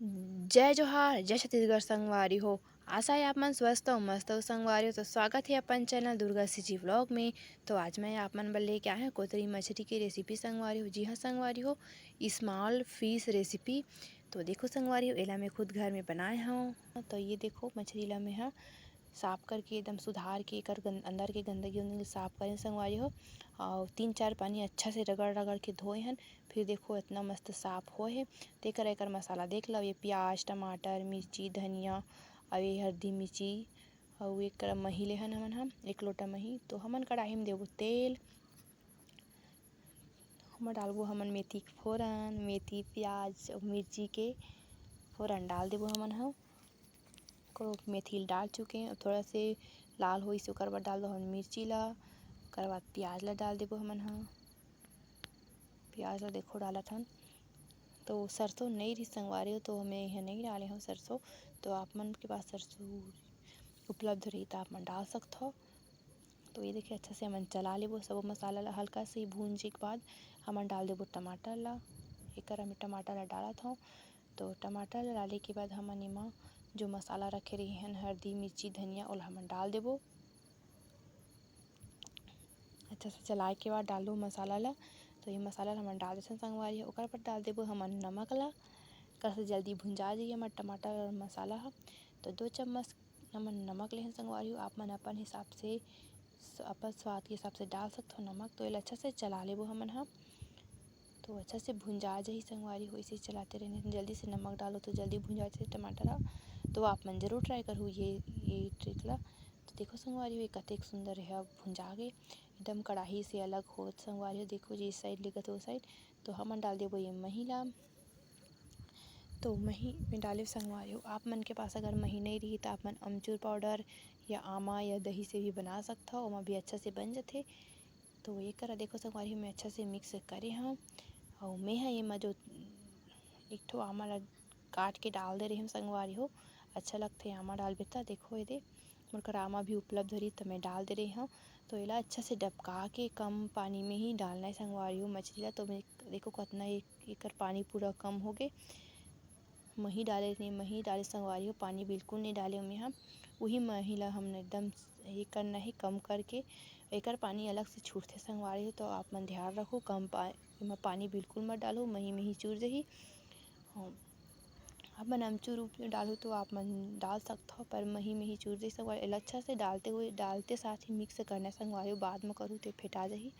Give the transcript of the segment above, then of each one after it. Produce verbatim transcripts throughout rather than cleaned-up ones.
जय जोहार, जय छत्तीसगढ़ संगवारी हो। आशा है आप मन स्वस्थ हो, मस्त हो संगवारी हो। तो स्वागत है अपन चैनल दुर्गा सीजी व्लॉग में। तो आज मैं आप मन बर लेके आए हूँ कोतरी मछली की रेसिपी संगवारी हो। जी हाँ संगवारी हो, स्मॉल फिश रेसिपी। तो देखो संगवारी हो, एला मैं खुद घर में बनाए हूँ। तो ये देखो मछली ला मैं ह साफ करके एकदम सुधार के एकर गन-, अंदर के गंदगी उंदगी साफ करें संगवारी हो। और तीन चार पानी अच्छा से रगड़ रगड़ के धोए हन। फिर देखो इतना मस्त साफ होए हे। तेकर एकर मसाला देख लो, ये प्याज, टमाटर, मिर्ची, धनिया, अउ ये हरदी मिर्ची, अउ एक करा मही लेहन हमन ह, एक लोटा मही। तो हमन कढ़ाई में देबो तेल, ओमा डालबो हमन मेथी के फोरन, मेथी, प्याज अउ मिर्ची के फोरन डाल देबो हमन ह। को मेथी ल डाल चुके हैं। अब थोड़ा से लाल होइस, ओकर बाद डाल दो हमन मिर्ची ला, ओकर बाद प्याज ला डाल देबो हमन ह। प्याज ला देखो डालत हन, तो सरसों नई रही संगवारी हो, तो मैं यह नहीं डाले हूँ सरसों। तो आप मन के पास सरसों उपलब्ध रही तो आप मन डाल सकत हो। तो ये देखिए, अच्छा से हमन चला लेबो सबो मसाला ला। हल्का से भूंजे के बाद हमन डाल देबो टमाटर ला। एकर में टमाटर ला डालत हूँ। तो टमाटर ला डाले के बाद हमन एमा जो मसाला रखे रहे हन, हरदी, मिर्ची, धनिया, ओला हमन डाल देबो। अच्छा से चलाए के बाद डाल दो मसाला ला। तो ये मसाला ला हमन डाल देथन संगवारी हो। ओकर बाद डाल देबो हमन नमक ला। कस जल्दी भुंजा जाही हमर टमाटर और मसाला ह। तो दो चम्मच हमन नमक लेहन संगवारी हो। आप मन अपन हिसाब से, स-, अपन स्वाद के हिसाब से डाल सकथो नमक। तो एला अच्छा से चला लेबो हमन ह। तो अच्छा से भुंजा जाही संगवारी हो। इसे चलाते रहने से जल्दी से नमक डालो तो जल्दी भुंजा जाथे टमाटर ह। तो आप मन जरूर ट्राई करहु ये, ये ट्रिक ला। तो देखो संगवारी हो, ये कतेक सुंदर हे, अब भुंजा गे, एकदम कढ़ाई से अलग होत संगवारी हो। देखो जी, इस साइड लिखत हे, वो साइड। तो हमन डाल देबो ये मही ला। तो मही में डाले संगवारी हो, आप मन के पास अगर मही नहीं रही तो आप मन अमचूर पाउडर या आमा या दही से भी बना सकत हो, ओमा भी अच्छा से बन जथे। तो ये करा देखो संगवारी हो, मैं अच्छा से मिक्स करे हूँ। और मैं ह एमा जो एक ठो आमा ला काट के डाल दे रही हूँ संगवारी हो, अच्छा लगथे आमा डालबे त। देखो ये दे, मोर करा आमा भी उपलब्ध रही तो मैं डाल दे रही हूँ। तो एला अच्छा से डबका के कम पानी में ही डालना है संगवारी हो मछली ला। तो मैं देखो कितना एक, एकर पानी पूरा कम हो गए। मही डाले नहीं, मही डाले संगवारी हो, पानी बिल्कुल नहीं डाले ओमे हम। वही मही ला हमन एकदम ये करना है कम करके, एकर पानी अलग से छूटथे संगवारी हो। तो आप मन ध्यान रखो, कम पा-, एमा पानी बिल्कुल मत डालो, मही मही चूर जही। हाँ, आप मन अमचूर उमचूर डालहु तो आप मन डाल सकत हो, पर मही मही चूर जही संगवारी। एला अच्छा से डालते हुए, डालते साथ ही मिक्स करना संगवारी हो, बाद में करू ते फेटा जही।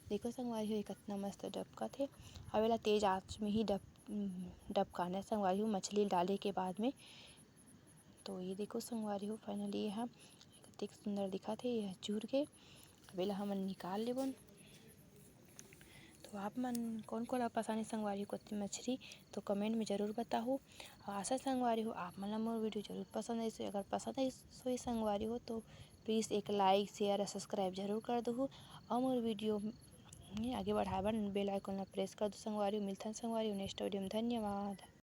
देखो संगवारी हो, ये कितना मस्त डबकत हे। अब एला तेज आंच में ही डब-, डबकाना संगवारी हो, मछली डाले के बाद में। तो ये देखो संगवारी हो, finally ये ह कतेक सुंदर दिखत हे, ये ह चूर के। अब एला हमन निकाल लेबन। तो आप मन कौन कौन ला पसंद हे संगवारी हो कोतरी मछली, तो कमेंट में जरूर बताहू। और आशा संगवारी हो, आप मन ला मोर वीडियो जरूर पसंद आइस होही। अगर पसंद आइस होही संगवारी हो, तो प्लीज एक लाइक, शेयर और सब्सक्राइब जरूर कर दहू। और मोर वीडियो में आगे बढ़ाए बर बेल आइकन ला प्रेस कर दो संगवारी हो। मिलथन संगवारी हो नेक्स्ट वीडियो में। धन्यवाद।